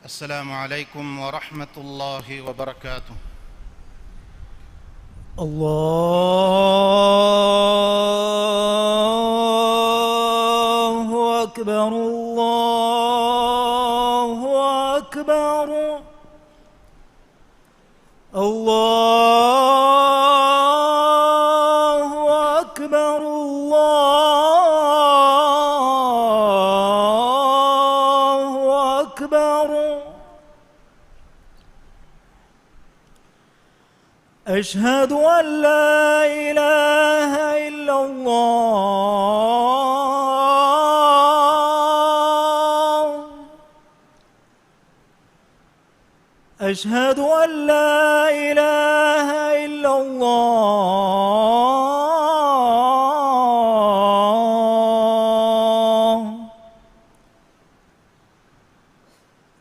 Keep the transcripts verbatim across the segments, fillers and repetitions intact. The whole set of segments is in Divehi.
السلام عليكم ورحمة الله وبركاته. الله أكبر، الله أكبر. الله أكبر، الله أكبر. أشهد أن لا إله إلا الله. أشهد أن لا إله إلا الله.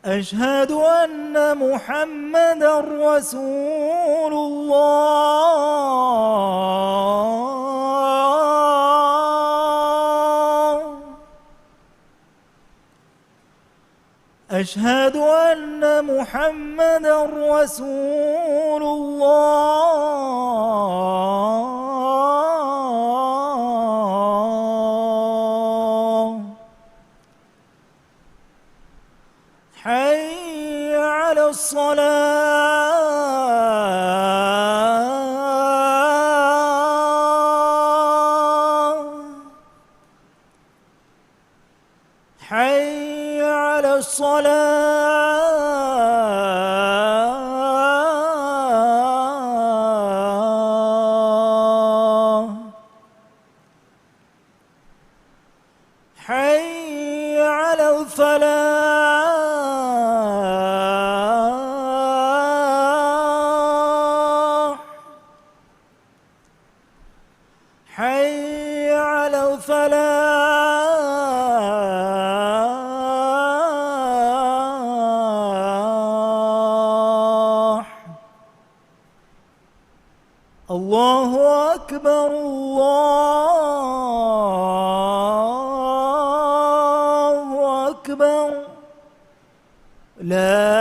أشهد أن محمدا رسول الله. أشهد أن محمدا رسول الله. حي على الصلاة. حي على الصلاة. حي على الفلاح. حي على الفلاح. الله أكبر، الله أكبر. لا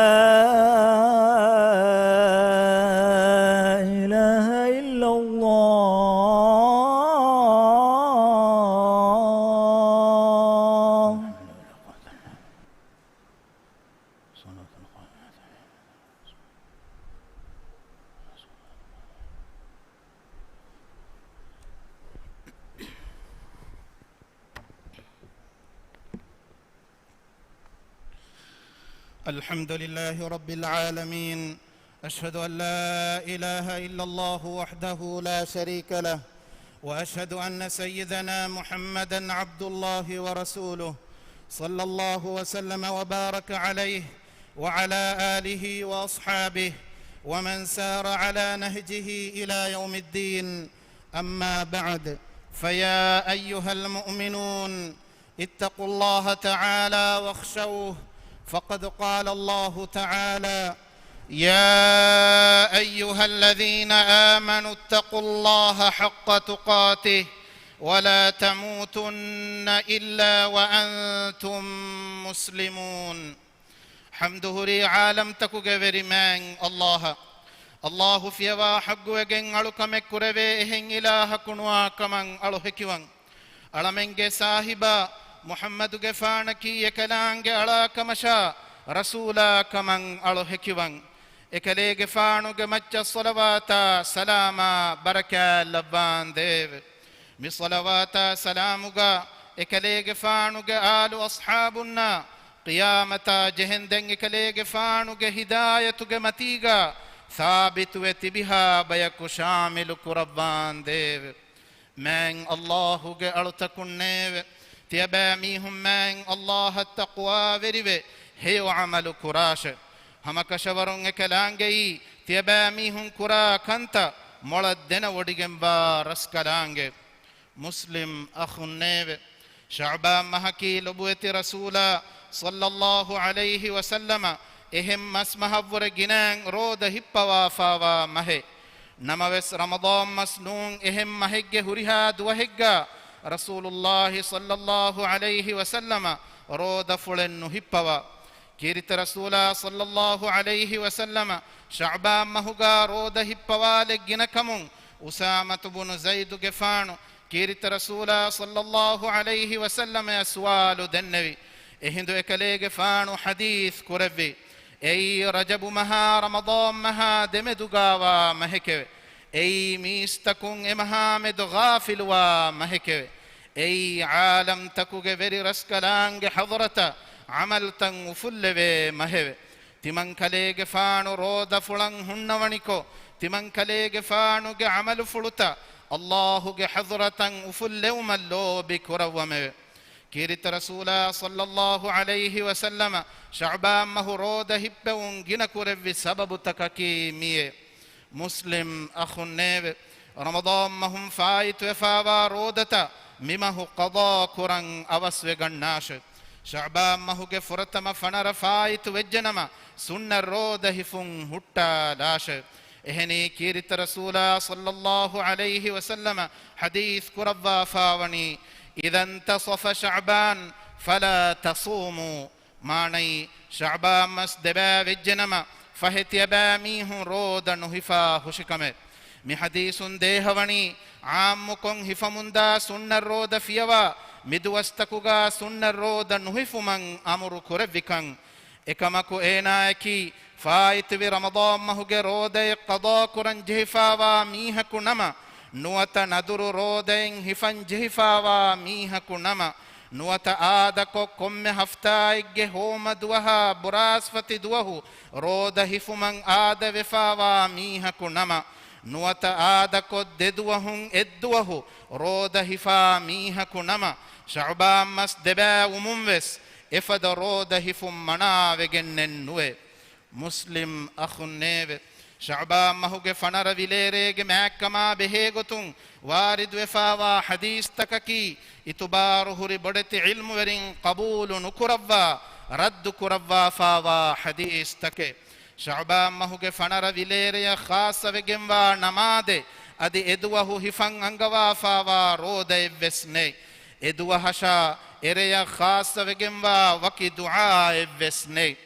إله إلا الله. الحمد لله رب العالمين. أشهد أن لا إله إلا الله وحده لا شريك له، وأشهد أن سيدنا محمدا عبد الله ورسوله، صلى الله وسلم وبارك عليه وعلى آله وأصحابه ومن سار على نهجه إلى يوم الدين. أما بعد، فيا أيها المؤمنون، اتقوا الله تعالى واخشوه، فقد قال الله تعالى: يا أيها الذين آمنوا اتقوا الله حق تقاته ولا تموتن إلا وأنتم مسلمون. ޙަމްދު ހުރީ ޢާލަމްތަކުގެ ވެރި މާތް ﷲ އަށް. ﷲ ފިޔަވާ ޙައްޤުވެގެން އަޅުކަމެއް ކުރެވޭ އެހެން އިލާހަކު ނުވާ ކަމަށް އަޅު ހެކިވަން. އަޅަމެންގެ ސާހިބާ މުޙައްމަދުގެފާނަކީ އެކަލާނގެ އަޅާ ކަމަށާ ރަސޫލާ ކަމަށް އަޅު ހެކިވަން. އެކަލޭގެފާނުގެ މައްޗަށް ޞަލަވާތާ ސަލާމާ ބަރަކާތް ލައްވާނދޭވެ. މި ޞަލަވާތާ ސަލާމުގަ އެކަލޭގެފާނުގެ އާލު އަޞްޙާބުންނާ ޤިޔާމަތާ ޖެހެންދެން އެކަލޭގެފާނުގެ ހިދާޔަތުގެ މަތީގަ ސާބިތުވެ ތިބިހާ ބަޔަކު ޝާމިލު ކުރައްވާނދޭވެ. މާތް ﷲ ގެ އަޅުތަކުންނޭވެ! ތިޔަބައިމީހުން މާތް ﷲ އަށް ތަޤްވާވެރިވެ ހެޔޮ ޢަމަލު ކުރާށެ! ހަމަކަށަވަރުން އެކަލާނގެއީ ތިޔަބައިމީހުން ކުރާ ކަންތައް މޮޅަށް ދެނަވޮޑިގެންވާ ރަސްކަލާނގެ. މުސްލިމް އަޚުންނޭވެ! ޝަޢުބާން މަހަކީ ލޮބުވެތި ރަސޫލާ ޞައްލައްލާހު ޢަލައިހި ވަސައްލަމަ އެހެން މަސް މަހަށްވުރެ ގިނައިން ރޯދަ ހިއްޕަވާފާވާ މަހެއް. ނަމަވެސް، ރަމަޟާން މަސް ނޫން އެހެން މަހެއްގެ ހުރިހާ ދުވަހެއްގަ ރަސޫލުﷲ ޞައްލަﷲ ޢަލައިހި ވަސައްލަމަ ރޯދަފުޅެއް ނުހިއްޕަވާ. ކީރިތި ރަސޫލާ ޞައްލަﷲ ޢަލައިހި ވަސައްލަމަ ޝަޢުބާން މަހުގާ ރޯދަ ހިއްޕަވާލެއް ގިނަކަމުން އުސާމަތު ބުނު ޒައިދުގެފާނު ކީރިތި ރަސޫލާ ޞައްލަﷲ ޢަލައިހި ވަސައްލަމަޔަށް ސުވާލު ދެންނެވި. އެހިނދު އެކަލޭގެފާނު ޙަދީޘް ކުރެއްވި، އެއީ ރަޖަބު މަހާ ރަމަޟާން މަހާ ދެމެދުގާވާ މަހެކެވެ. އެއީ މީސްތަކުން އެމަހާމެދު ޣާފިލުވާ މަހެކެވެ. އެއީ ޢާލަމްތަކުގެ ވެރި ރަސްކަލާނގެ ޙަޟްރަތަށް ޢަމަލްތައް އުފުއްލެވޭ މަހެވެ. ތިމަންކަލޭގެފާނު ރޯދަފުޅަށް ހުންނަވަނިކޮށް، ތިމަންކަލޭގެފާނުގެ ޢަމަލުފުޅުތައް ﷲގެ ޙަޟްރަތަށް އުފުއްލެވުމަށް ލޯބި ކުރައްވަމެވެ. ކީރިތި ރަސޫލާ ޞައްލަﷲ ޢަލައިހި ވަސައްލަމަ ޝަޢުބާން މަހު ރޯދަ ހިއްޕެވުން ގިނަ ކުރެއްވި ސަބަބުތަކަކީ މިއޭ. މުސްލިމް އަޚުންނޭވެ! ރަމަޟާން މަހުން ފާއިތުވެފާވާ ރޯދަތައް މިމަހު ޤަޟާ ކުރަން އަވަސްވެގަންނާށެވެ. ޝަޢުބާން މަހުގެ ފުރަތަމަ ފަނަރަ ފާއިތު ވެއްޖެނަމަ، ސުންނަ ރޯދަ ހިފުން ހުއްޓާލާށެވެ. އެހެނީ ކީރިތި ރަސޫލާ ޞައްލަﷲ ޢަލައިހި ވަސައްލަމަ ޙަދީޘް ކުރައްވާފާވަނީ، إذا انتصف شعبان فلا تصوموا. މާނައީ، ޝަޢުބާން މަސް ދެބައި ވެއްޖެނަމަ، ފަހެ ތިޔަބައިމީހުން ރޯދަ ނުހިފާ ހުށިކަމެވެ. މި ޙަދީޘުން ދޭހަވަނީ، ޢާއްމުކޮށް ހިފަމުންދާ ސުންނަ ރޯދަ ފިޔަވާ، މިދުވަސްތަކުގާ ސުންނަ ރޯދަ ނުހިފުމަށް އަމުރު ކުރެއްވިކަން. އެކަމަކު އޭނާއަކީ، ފާއިތުވި ރަމަޟާން މަހުގެ ރޯދައެއް ޤަޟާކުރަން ޖެހިފާވާ މީހަކު ނަމަ، ނުވަތަ ނަދުރު ރޯދައެއް ހިފަން ޖެހިފާވާ މީހަކު ނަމަ، ނުވަތަ އާދަކޮށް ކޮންމެ ހަފްތާއެއްގެ ހޯމަ ދުވަހާ ބުރާސްފަތި ދުވަހު ރޯދަ ހިފުމަށް އާދަވެފާވާ މީހަކު ނަމަ، ނުވަތަ އާދަކޮށް ދެ ދުވަހުން އެއްދުވަހު ރޯދަ ހިފާ މީހަކު ނަމަ، ޝަޢުބާން މަސް ދެބައިވުމުން ވެސް އެފަދަ ރޯދަ ހިފުން މަނާވެގެންނެއް ނުވޭ. މުސްލިމް އަޚުންނޭވެ! ޝަޢުބާން މަހުގެ ފަނަރަ ވިލޭރޭގެ މާތްކަމާ ބެހޭގޮތުން ވާރިދުވެފާވާ ޙަދީޘްތަކަކީ، އިތުބާރު ހުރި ބޮޑެތި ޢިލްމުވެރިން ޤަބޫލު ނުކުރައްވާ، ރައްދު ކުރައްވާފާވާ ޙަދީޘްތަކެއް. ޝަޢުބާން މަހުގެ ފަނަރަ ވިލޭރެޔަށް ޚާއްޞަވެގެންވާ ނަމާދެއް، އަދި އެދުވަހު ހިފަން އަންގަވާފާވާ ރޯދައެއްވެސް ނެތް. އެދުވަހަށާ އެރެޔަށް ޚާއްޞަވެގެންވާ ވަކި ދުޢާއެއްވެސް ނެތް.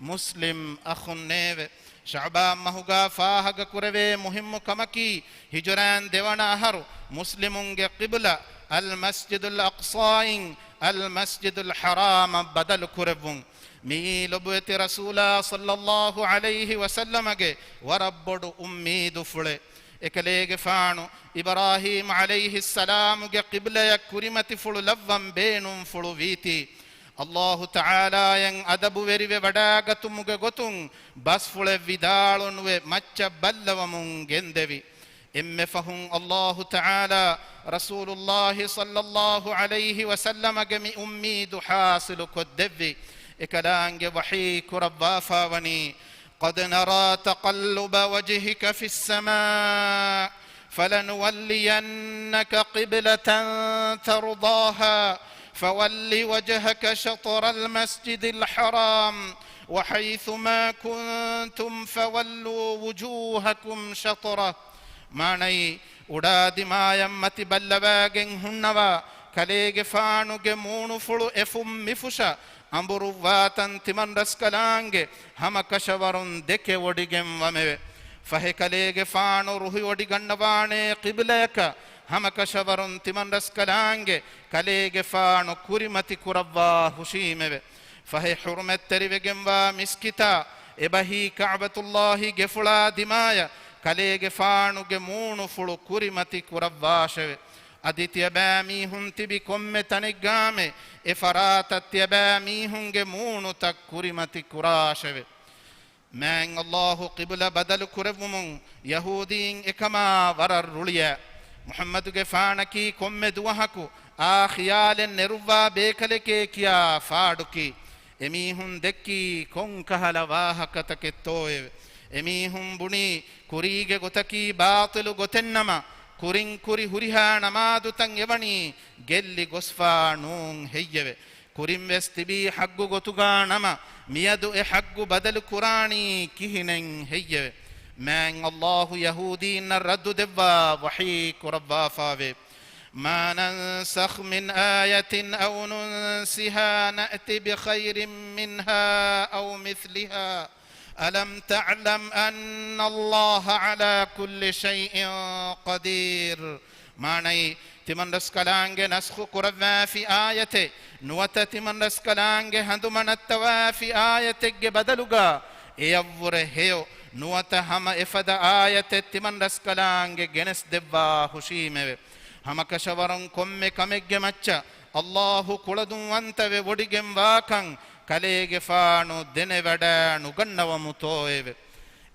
މުސްލިމް އަޚުންނޭވެ! ޝަޢުބާން މަހުގާ ފާހަގަކުރެވޭ މުހިއްމު ކަމަކީ، ހިޖުރައިން ދެވަނަ އަހަރު މުސްލިމުންގެ ޤިބްލަ އަލްމަސްޖިދުލް އަޤްޞާއިން އަލްމަސްޖިދުލް ޙަރާމަށް ބަދަލު ކުރެއްވުން. މިއީ ލޮބުވެތި ރަސޫލާ ޞައްލައްލާހު ޢަލައިހި ވަސައްލަމަގެ ވަރަށް ބޮޑު އުއްމީދުފުޅެއް. އެކަލޭގެފާނު އިބްރާހީމް ޢަލައިހިއްސަލާމުގެ ޤިބްލަޔަށް ކުރިމަތިފުޅު ލައްވަން ބޭނުންފުޅު ވީތީ، އައްލާހު ތަޢާލާއަށް އަދަބުވެރިވެ ވަޑާގަތުމުގެ ގޮތުން ބަސްފުޅެއް ވިދާޅުނުވެ މައްޗަށް ބައްލަވަމުން ގެންދެވި. އެންމެ ފަހުން އައްލާހު ތަޢާލާ ރަސޫލުއްލާހި ޞައްލައްލާހު ޢަލައިހި ވަސައްލަމަގެ މި އުއްމީދު ޙާޞިލު ކޮށްދެއްވި. އެކަލާނގެ ވަޙީ ކުރައްވާފާވަނީ، قد نرى تقلب وجهك في السماء فلنولينك قبلة ترضاها فول وجهك شطر المسجد الحرام وحيث ما كنتم فولوا وجوهكم شطره. މާނައީ، އުޑާދިމާޔަށް މަތި ބައްލަވާގެން ހުންނަވާ ކަލޭގެފާނުގެ މޫނުފުޅު އެފުށް މިފުށަށް އަނބުރުއްވާތަން ތިމަންރަސްކަލާނގެ ހަމަކަށަވަރުން ދެކެވޮޑިގެންވަމެވެ. ފަހެ ކަލޭގެފާނު ރުހިވޮޑިގަންނަވާނޭ ޤިބްލަޔަކަށް ހަމަކަށަވަރުން ތިމަންރަސްކަލާނގެ ކަލޭގެފާނު ކުރިމަތި ކުރައްވާ ހުށީމެވެ. ފަހެ ޙުރުމަތްތެރިވެގެންވާ މިސްކިތާ އެބަހީ ކަޢުބަތުއްލާހި ގެފުޅާ ދިމާޔަށް ކަލޭގެފާނުގެ މޫނުފުޅު ކުރިމަތި ކުރައްވާށެވެ. އަދި ތިޔަބައިމީހުން ތިބި ކޮންމެ ތަނެއްގާމެ އެ ފަރާތަށް ތިޔަބައިމީހުންގެ މޫނުތައް ކުރިމަތި ކުރާށެވެ. މާތް އައްލާހު ޤިބުލަ ބަދަލު ކުރެއްވުމުން ޔަހޫދީން އެކަމާ ވަރަށް ރުޅިއައި، މުޙައްމަދުގެފާނަކީ ކޮންމެ ދުވަހަކު އާ ޚިޔާލެއް ނެރުއްވާ ބޭކަލެކޭ ކިޔާ ފާޑުކީ. އެމީހުން ދެއްކީ ކޮންކަހަލަ ވާހަކަތަކެއްތޯއެވެ؟ އެމީހުން ބުނީ ކުރީގެ ގޮތަކީ ބާޠިލު ގޮތެއްނަމަ، ކުރިން ކުރި ހުރިހާ ނަމާދުތައް އެވަނީ ގެއްލި ގޮސްފާ ނޫން ހެއްޔެވެ؟ ކުރިން ވެސް ތިބީ ޙައްގު ގޮތުގާ ނަމަ، މިއަދު އެ ޙައްގު ބަދަލު ކުރާނީ ކިހިނެއް ހެއްޔެވެ؟ މާތް އައްލާހު ޔަހޫދީންނަށް ރައްދު ދެއްވާ ވަޙީ ކުރައްވާފާވޭ. ما ننسخ من آية أو ننسها نأت بخير منها أو مثلها ألم تعلم أن الله على كل شيء قدير. މާނައީ، ތިމަންރަސްކަލާނގެ ނަސްޚު ކުރައްވާފި އާޔަތެއް، ނުވަތަ ތިމަންރަސްކަލާނގެ ހަނދުމަ ނައްތަވާފި އާޔަތެއްގެ ބަދަލުގަ އެޔަށްވުރެ ހެޔޮ ނުވަތަ ހަމަ އެފަދަ އާޔަތެއް ތިމަންރަސްކަލާނގެ ގެނެސްދެއްވާ ހުށީމެވެ. ހަމަކަށަވަރުން ކޮންމެ ކަމެއްގެ މައްޗަށް އައްލާހު ކުޅަދުންވަންތަވެ ވޮޑިގެންވާކަން ކަލޭގެފާނު ދެނެވަޑައިނުގަންނަވަމުތޯއެވެ.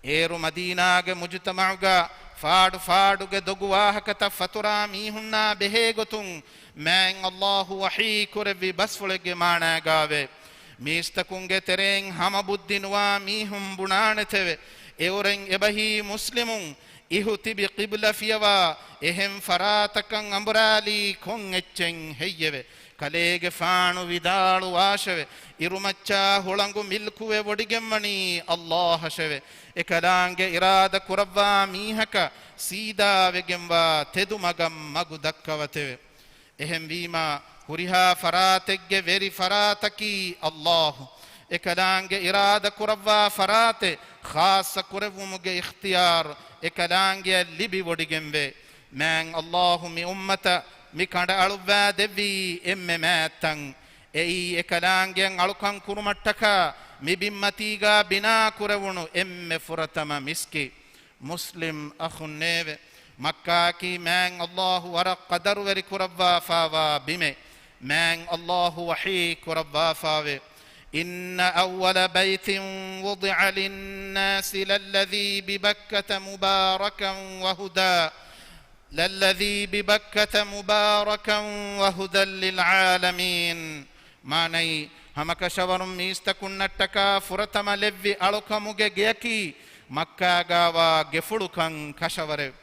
އޭރު މަދީނާގެ މުޖުތަމަޢުގަ ފާޑު ފާޑުގެ ދޮގު ވާހަކަތައް ފަތުރާ މީހުންނާ ބެހޭގޮތުން މާތް އައްލާހު ވަޙީ ކުރެއްވި ބަސްފުޅެއްގެ މާނާގާވޭ. މީސްތަކުންގެ ތެރެއިން ހަމަ ބުއްދި ނުވާ މީހުން ބުނާނެތެވެ. އެއުރެން އެބަހީ މުސްލިމުން އިހު ތިބި ޤިބްލަ ފިޔަވާ އެހެން ފަރާތަކަށް އަނބުރާލީ ކޮން އެއްޗެއް ހެއްޔެވެ؟ ކަލޭގެފާނު ވިދާޅުވާށެވެ. އިރުމައްޗާ ހުޅަނގު މިލްކުވެ ވޮޑިގެންވަނީ އައްލާހަށެވެ. އެކަލާނގެ އިރާދަ ކުރައްވާ މީހަކަށް ސީދާވެގެންވާ ތެދުމަގަށް މަގު ދައްކަވަތެވެ. އެހެންވީމާ، ހުރިހާ ފަރާތެއްގެ ވެރި ފަރާތަކީ އައްލާހު. އެކަލާނގެ އިރާދަ ކުރައްވާ ފަރާތެއް ޚާއްޞަ ކުރެއްވުމުގެ އިޚްތިޔާރު އެކަލާނގެއަށް ލިބި ވޮޑިގެންވޭ. މާތް އައްލާހު މި އުއްމަތަށް މި ކަނޑައަޅުއްވާ ދެއްވީ އެންމެ މާތްތަން. އެއީ އެކަލާނގެއަށް އަޅުކަން ކުރުމަށްޓަކާ މި ބިންމަތީގާ ބިނާ ކުރެވުނު އެންމެ ފުރަތަމަ މިސްކިތް. މުސްލިމް އަޚުންނޭވެ! މައްކާއަކީ މާތް އައްލާހު ވަރަށް ޤަދަރުވެރި ކުރައްވާފާވާ ބިމެއް. މާތް އައްލާހު ވަޙީ ކުރައްވާފާވޭ. إن أول بيت وضع للناس للذي ببكة مباركا وهدى للذي ببكة مباركا وهدى للعالمين. މާނައީ، ހަމަކަށަވަރުން މީސްތަކުންނަށްޓަކާ ފުރަތަމަ ލެއްވި އަޅުކަމުގެ ގެޔަކީ، މައްކާގާވާ ގެފުޅުކަން ކަށަވަރެވެ.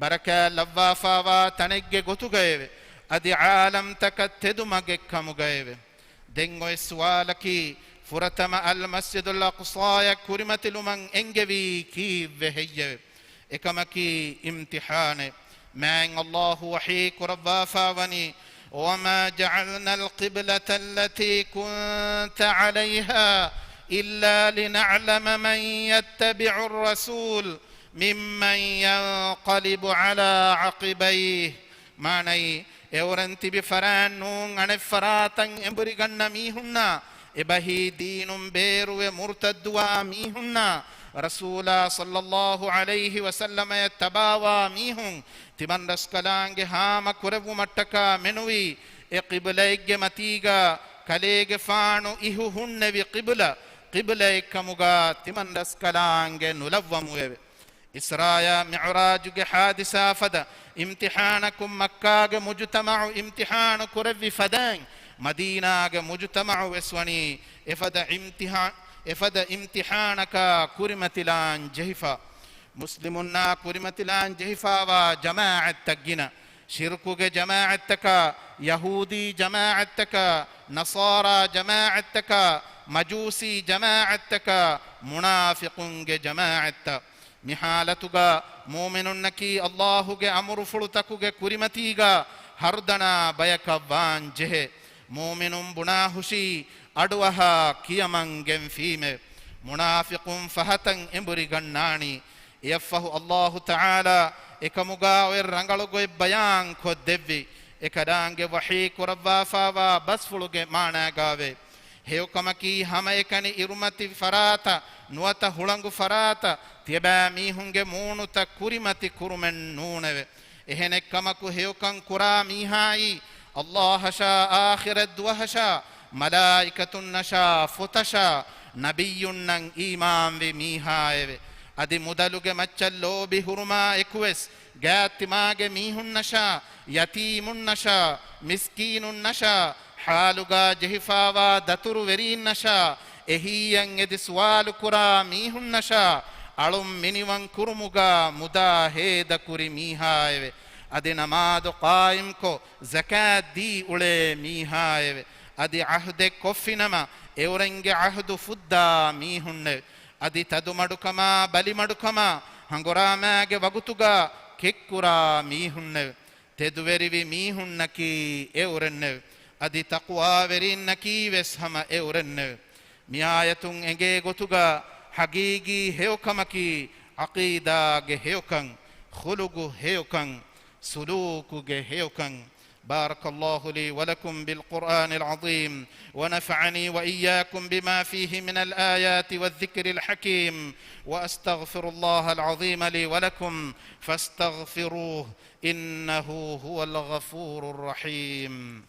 ބަރަކާތް ލައްވާފާވާ ތަނެއްގެ ގޮތުގައެވެ. އަދި ޢާލަމްތަކަށް ތެދުމަގެއްކަމުގައެވެ. ދެން އޮތް ސުވާލަކީ، ފުރަތަމަ އަލްމަސްޖިދުލް އަޤްޞާޔަށް ކުރިމަތިލުމަށް އެންގެވީ ކީއްވެ ހެއްޔެވެ؟ އެކަމަކީ އިމްތިޙާނެއް. މާތް އައްލާހު ވަޙީ ކުރައްވާފާވަނީ، وما جعلنا القبلة التي كنت عليها إلا لنعلم من يتبع الرسول ممن ينقلب على عقبيه. މާނައީ، އެއުރެން ތިބި ފަރާތް ނޫން އަނެއް ފަރާތަށް އެނބުރިގަންނަ މީހުންނާ، އެބަހީ ދީނުން ބޭރުވެ މުރުތައްދުވާ މީހުންނާ، ރަސޫލާ ޞައްލައްލާހު ޢަލައިހި ވަސައްލަމަޔަށް ތަބާވާ މީހުން، ތިމަންރަސްކަލާނގެ ހާމަ ކުރެއްވުމަށްޓަކާ މެނުވީ، އެ ޤިބްލައެއްގެ މަތީގާ ކަލޭގެފާނު އިހު ހުންނެވި ޤިބްލަ، ޤިބްލައެއްކަމުގާ ތިމަންރަސްކަލާނގެ ނުލައްވަމުއެވެ. އިސްރާއާ މިޢުރާޖުގެ ޙާދިސާ ފަދަ އިމްތިޙާނަކުން މައްކާގެ މުޖުތަމަޢު އިމްތިޙާނު ކުރެއްވި ފަދައިން، މަދީނާގެ މުޖުތަމަޢު ވެސް ވަނީ އެފަދަ އިމްތިޙާ-، އެފަދަ އިމްތިޙާނަކާ ކުރިމަތިލާން ޖެހިފަ. މުސްލިމުންނާ ކުރިމަތިލާން ޖެހިފާވާ ޖަމާޢަތްތައް ގިނަ. ޝިރުކުގެ ޖަމާޢަތްތަކާ، ޔަހޫދީ ޖަމާޢަތްތަކާ، ނަޞާރާ ޖަމާޢަތްތަކާ، މަޖޫސީ ޖަމާޢަތްތަކާ، މުނާފިޤުންގެ ޖަމާޢަތްތައް. މި ޙާލަތުގަ މުއުމިނުންނަކީ އައްލާހުގެ އަމުރުފުޅުތަކުގެ ކުރިމަތީގަ ހަރުދަނާ ބަޔަކަށް ވާން ޖެހޭ. މުއުމިނުން ބުނާހުށީ އަޑުއަހާ ކިޔަމަން ގެންފީމެވެ. މުނާފިޤުން ފަހަތަށް އެނބުރި ގަންނާނީ. އެއަށްފަހު އައްލާހު ތަޢާލާ އެކަމުގާ އޮތް ރަނގަޅު ގޮތް ބަޔާން ކޮށްދެއްވި. އެކަލާނގެ ވަޙީ ކުރައްވާފާވާ ބަސްފުޅުގެ މާނާގާވޭ. ހެޔޮކަމަކީ، ހަމައެކަނި އިރުމަތި ފަރާތަށް ނުވަތަ ހުޅަނގު ފަރާތަށް ތިޔަބައިމީހުންގެ މޫނުތައް ކުރިމަތި ކުރުމެއް ނޫނެވެ. އެހެނެއްކަމަކު، ހެޔޮކަން ކުރާ މީހާއީ، އައްލާހަށާ، އާޚިރަތް ދުވަހަށާ، މަލާއިކަތުންނަށާ، ފޮތަށާ، ނަބިއްޔުންނަށް އީމާންވި މީހާއެވެ. އަދި މުދަލުގެ މައްޗަށް ލޯބި ހުރުމާ އެކުވެސް، ގާތްތިމާގެ މީހުންނަށާ، ޔަތީމުންނަށާ، މިސްކީނުންނަށާ، ޙާލުގާ ޖެހިފާވާ ދަތުރުވެރީންނަށާ، އެހީއަށް އެދި ސުވާލުކުރާ މީހުންނަށާ، އަޅުން މިނިވަން ކުރުމުގާ މުދާ ހޭދަކުރި މީހާއެވެ. އަދި ނަމާދު ޤާއިމްކޮށް، ޒަކާތް ދީ އުޅޭ މީހާއެވެ. އަދި ޢަހްދެއް ކޮށްފިނަމަ، އެއުރެންގެ ޢަހްދު ފުއްދާ މީހުންނެވެ. އަދި ތަދުމަޑުކަމާ، ބަލިމަޑުކަމާ، ހަނގުރާމާގެ ވަގުތުގާ ކެއްކުރާ މީހުންނެވެ. ތެދުވެރިވި މީހުންނަކީ އެއުރެންނެވެ. އަދި ތަޤްވާވެރީންނަކީވެސް ހަމަ އެއުރެންނެވެ. މި އާޔަތުން އެނގޭ ގޮތުގަ ޙަޤީޤީ ހެޔޮކަމަކީ ޢަޤީދާގެ ހެޔޮކަން، ޚުލުޤު ހެޔޮކަން، ސުލޫކުގެ ހެޔޮކަން. بارك الله لي ولكم بالقرآن العظيم، ونفعني وإياكم بما فيه من الآيات والذكر الحكيم، وأستغفر الله العظيم لي ولكم، فاستغفروه، إنه هو الغفور الرحيم.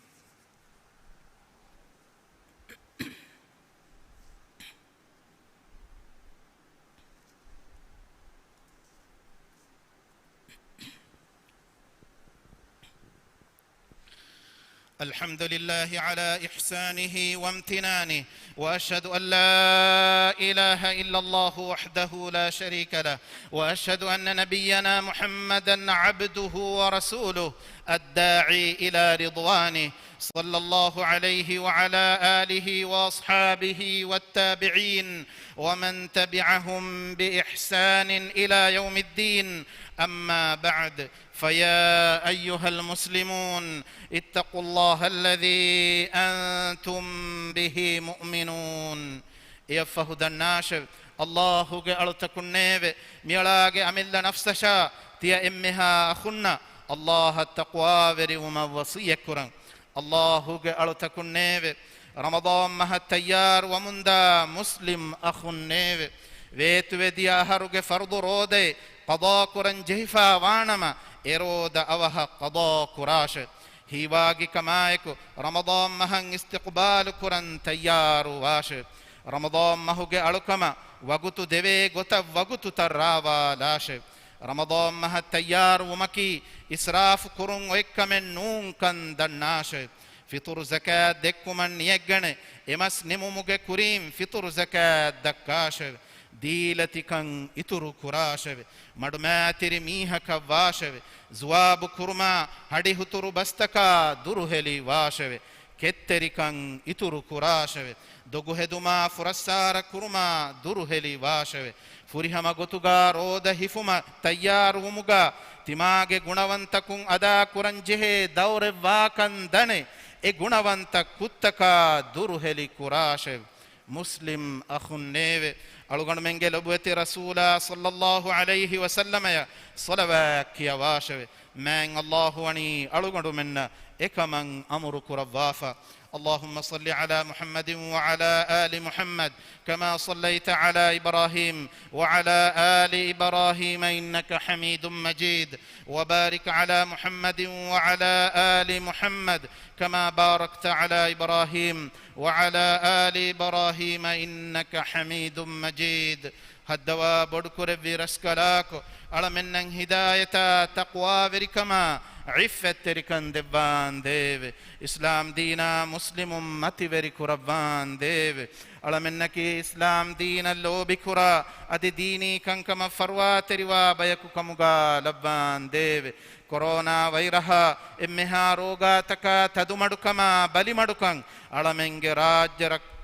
الحمد لله على إحسانه وامتنانه، وأشهد أن لا إله إلا الله وحده لا شريك له، وأشهد أن نبينا محمدا عبده ورسوله الداعي إلى رضوانه، صلى الله عليه وعلى آله وأصحابه والتابعين ومن تبعهم بإحسان إلى يوم الدين. أما بعد، فيا أيها المسلمون، اتقوا الله الذي أنتم به مؤمنون. އެއަށްފަހު ދަންނާށެވެ. ﷲ ގެ އަޅުތަކުންނޭވެ. މިއަޅާގެ އަމިއްލަ ނަފްސަށާ ތިޔަ އެންމެހާ އަޚުންނަށް ﷲ އަށް ތަޤްވާވެރިވުމަށް ވަޞިއްޔަތްކުރަން. ﷲ ގެ އަޅުތަކުންނޭވެ. ރަމަޟާން މަހަށް ތައްޔާރުވަމުންދާ މުސްލިމް އަޚުންނޭވެ. ވޭތުވެދިޔަ އަހަރުގެ ފަރުޟު ރޯދައެއް ޤަޟާކުރަން ޖެހިފާ ވާނަމަ، އެ ރޯދަ އަވަހަށް ޤަޟާކުރާށެވެ. ހީވާގިކަމާއެކު، ރަމަޟާން މަހަށް އިސްތިޤުބާލު ކުރަން ތައްޔާރުވާށެވެ. ރަމަޟާން މަހުގެ އަޅުކަމަށް ވަގުތު ދެވޭ ގޮތަށް ވަގުތުތައް ރާވާލާށެވެ. ރަމަޟާން މަހަށް ތައްޔާރުވުމަކީ އިސްރާފު ކުރުން އޮތްކަމެއް ނޫންކަން ދަންނާށެވެ. ފިޠުރު ޒަކާތް ދެއްކުމަށް ނިޔަތްގަނެ، އެ މަސް ނިމުމުގެ ކުރީން ފިޠުރު ޒަކާތް ދައްކާށެވެ. ދީލަތިކަން އިތުރު ކުރާށެވެ. މަޑުމައިތިރި މީހަކަށް ވާށެވެ. ޒުވާބު ކުރުމާ ހަޑިހުތުރު ބަސްތަކާ ދުރުހެލި ވާށެވެ. ކެތްތެރިކަން އިތުރު ކުރާށެވެ. ދޮގުހެދުމާ ފުރައްސާރަ ކުރުމާ ދުރުހެލި ވާށެވެ. ފުރިހަމަ ގޮތުގާ ރޯދަ ހިފުމަށް ތައްޔާރުވުމުގާ ތިމާގެ ގުނަވަންތަކުން އަދާ ކުރަން ޖެހޭ ދައުރެއް ވާކަން ދަނެ، އެ ގުނަވަންތަ ކުށްތަކާ ދުރުހެލި ކުރާށެވެ. މުސްލިމް އަޚުންނޭވެ. އަޅުގަނޑުމެންގެ ލޮބުވެތި ރަސޫލާ ޞައްލައްލާހު ޢަލައިހި ވަސައްލަމަޔަށް ޞަލަވާތް ކިޔަވާށެވެ. މާތް ﷲ ވަނީ އަޅުގަނޑުމެންނަށް އެކަމަށް އަމުރު ކުރައްވާފަ. اللهم صل على محمد وعلى آل محمد كما صليت على إبراهيم وعلى آل إبراهيم إنك حميد مجيد، وبارك على محمد وعلى آل محمد كما باركت على إبراهيم وعلى آل إبراهيم إنك حميد مجيد. ހައްދަވާ ބޮޑުކުރެއްވި ރަސްކަލާކޮ، އަޅަމެންނަށް ހިދާޔަތާ، ތަޤްވާވެރިކަމާ، ޢިއްފަތްތެރިކަން ދެއްވާންދޭވެ. އިސްލާމް ދީނާ މުސްލިމުން މަތިވެރި ކުރައްވާންދޭވެ. އަޅަމެންނަކީ އިސްލާމް ދީނަށް ލޯބިކުރާ، އަދި ދީނީ ކަންކަމަށް ފަރުވާތެރިވާ ބަޔަކު ކަމުގާ ލައްވާންދޭވެ. ކޮރޯނާ ވައިރަހާ އެންމެހާ ރޯގާތަކާ ތަދުމަޑުކަމާ ބަލިމަޑުކަން އަޅަމެންގެ ރާއްޖެ ރައް-،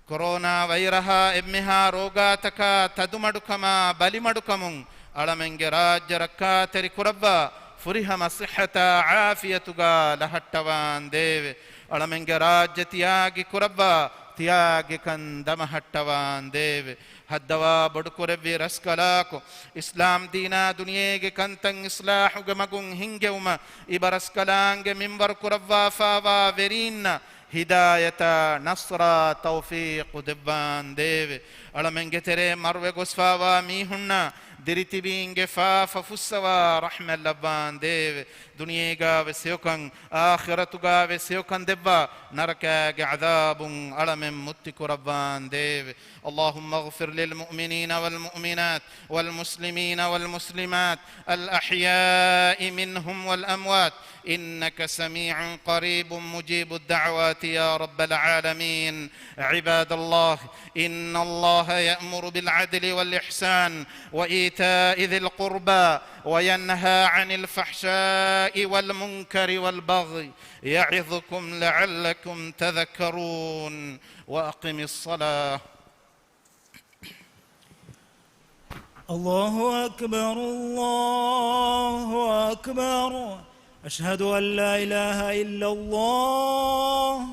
ކޮރޯނާ ވައިރަހާ އެންމެހާ ރޯގާތަކާ ތަދުމަޑުކަމާ ބަލިމަޑުކަމުން އަޅަމެންގެ ރާއްޖެ ރައްކާތެރި ކުރައްވާ، ފުރިހަމަ ޞިއްޙަތާ ޢާފިޔަތުގާ ލަހައްޓަވާންދޭވެ. އަޅަމެންގެ ރާއްޖެ ތިޔާގި ކުރައްވާ، ތިޔާގިކަން ދަމަހައްޓަވާންދޭވެ. ހައްދަވާ ބޮޑުކުރެއްވި ރަސްކަލާކޮ، އިސްލާމް ދީނާ ދުނިޔޭގެ ކަންތައް އިޞްލާޙުގެ މަގުން ހިންގެވުމަށް އިބަރަސްކަލާނގެ މިންވަރު ކުރައްވާފާވާ ވެރީންނަށް ހިދާޔަތާ، ނަޞްރާ، ތައުފީޤު ދެއްވާންދޭވެ. އަޅަމެންގެ ތެރޭ މަރުވެ ގޮސްފާވާ މީހުންނާ ދިރިތިބީންގެ ފާފަ ފުއްސަވާ ރަޙްމަތް ލައްވާންދޭވެ. ދުނިޔޭގާވެސް ހެޔޮކަން، އާޚިރަތުގާވެސް ހެޔޮކަން ދެއްވާ، ނަރަކާގެ ޢަޛާބުން އަޅަމެން މުއްތި ކުރައްވާންދޭވެ. اللهم اغفر للمؤمنين والمؤمنات والمسلمين والمسلمات الأحياء منهم والأموات إنك سميع قريب مجيب الدعوات يا رب العالمين. عباد الله، إن الله يأمر بالعدل والإحسان وإيتاء ذي القربى وينهى عن الفحشاء والمنكر والبغي يعظكم لعلكم تذكرون. وأقم الصلاة. الله أكبر، الله أكبر. أشهد أن لا إله إلا الله.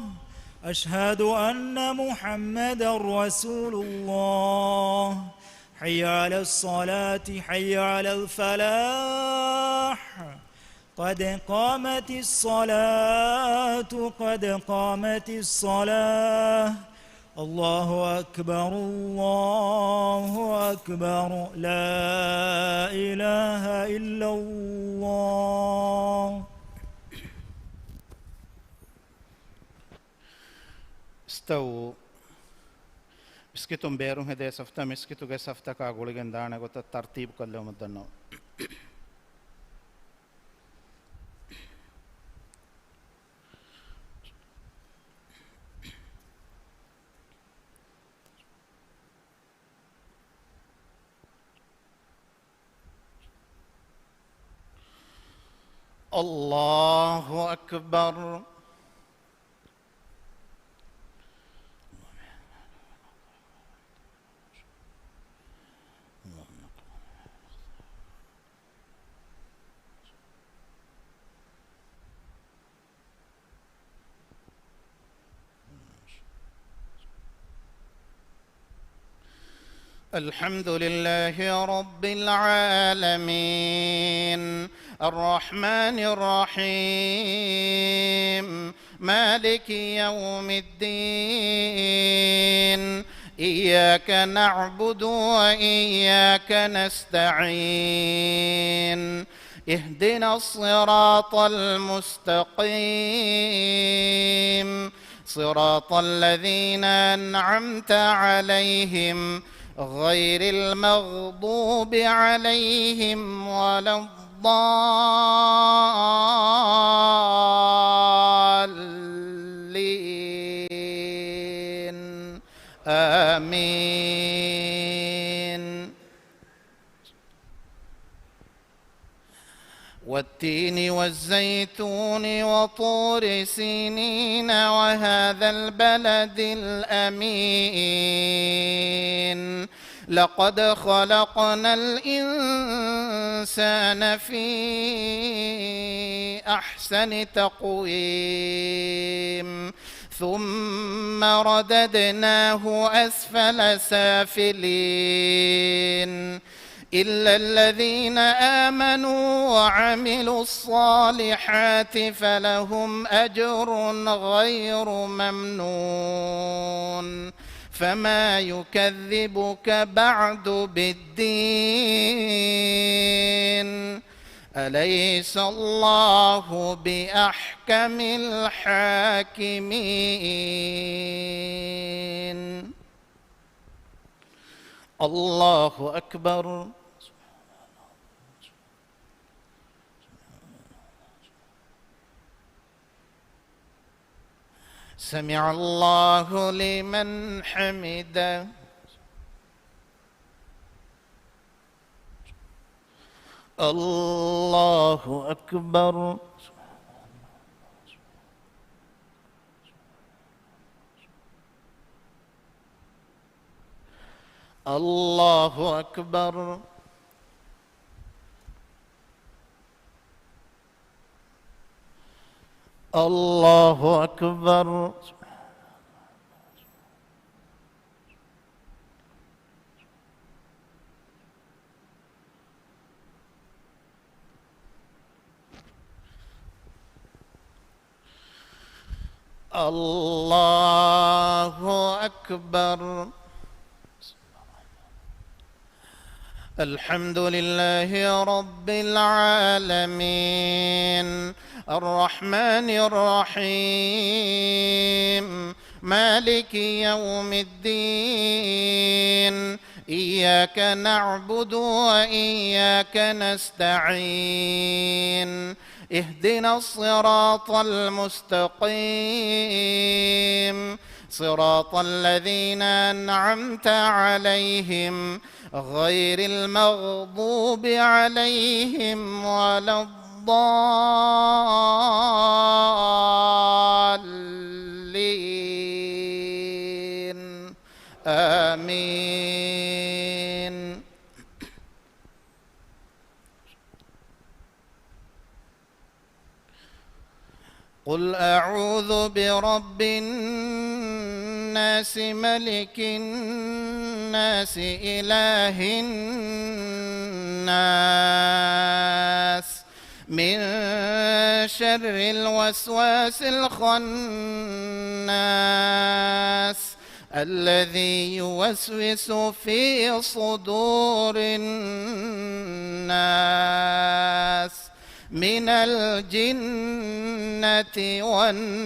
أشهد أن محمدا رسول الله. حي على الصلاة، حي على الفلاح. قد قامت الصلاة، قد قامت الصلاة. الله أكبر، الله أكبر، لا إله إلا الله. އިސްތަވޫ. މިސްކިތުން ބޭރުން ހެދޭ ސަފްތައް މިސްކިތުގެ ސަފްތަކާ ގުޅިގެން ދާނެ ގޮތަށް ތަރްތީބު ކޮށްލެވުމަށް ދަންނަވަން. الله أكبر. الحمد لله رب العالمين. الرحمن الرحيم. مالك يوم الدين. إياك نعبد وإياك نستعين. اهدنا الصراط المستقيم. صراط الذين أنعمت عليهم غير المغضوب عليهم ولا الضالين. آمين. والتين والزيتون وطور سينين وهذا البلد الأمين. لقد خلقنا الإنسان في أحسن تقويم. ثم رددناه أسفل سافلين. إلا الذين آمنوا وعملوا الصالحات فلهم أجر غير ممنون. فما يكذبك بعد بالدين. أليس الله بأحكم الحاكمين. الله أكبر. سمع الله لمن حمده. الله أكبر. الله أكبر. الله أكبر. الله أكبر. الحمد لله رب العالمين. الرحمن الرحيم. مالك يوم الدين. إياك نعبد وإياك نستعين. اهدنا الصراط المستقيم. صراط الذين أنعمت عليهم غير المغضوب عليهم ولا الضالين. آمين. قل أعوذ برب الناس، ملك الناس، إله الناس، من شر الوسواس الخناس، الذي يوسوس في صدور الناس، من الجنة والناس.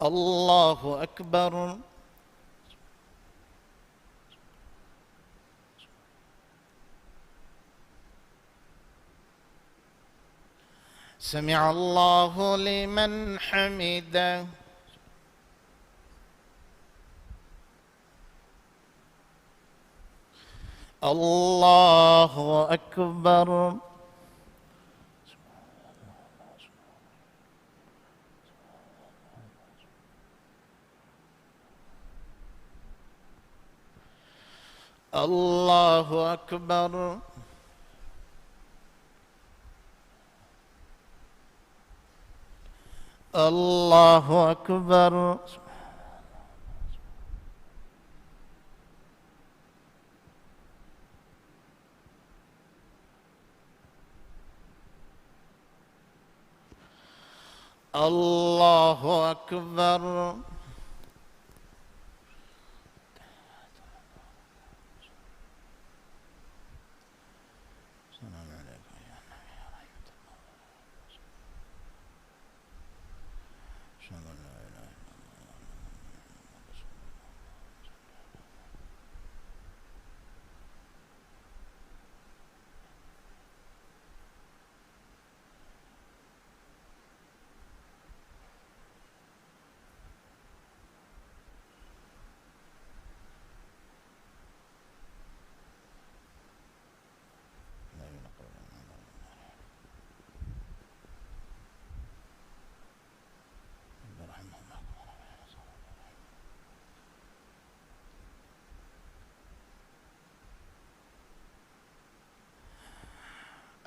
الله أكبر. سمع الله لمن حمده. الله أكبر. الله أكبر. الله أكبر. الله أكبر. السلام عليكم أيها النبي ورحمة الله. أشهد أن لا إله إلا الله وحده لا شريك له.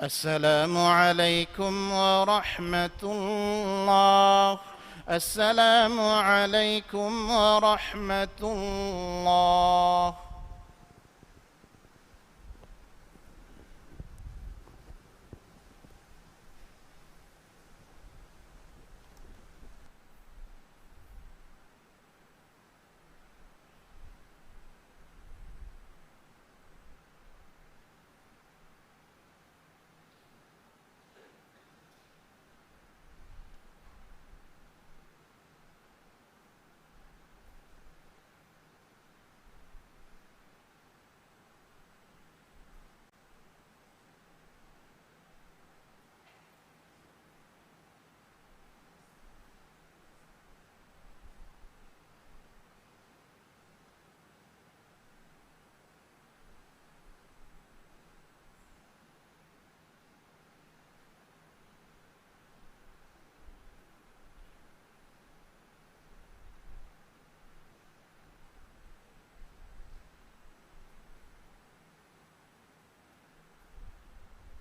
السلام عليكم ورحمة الله. السلام عليكم ورحمة الله.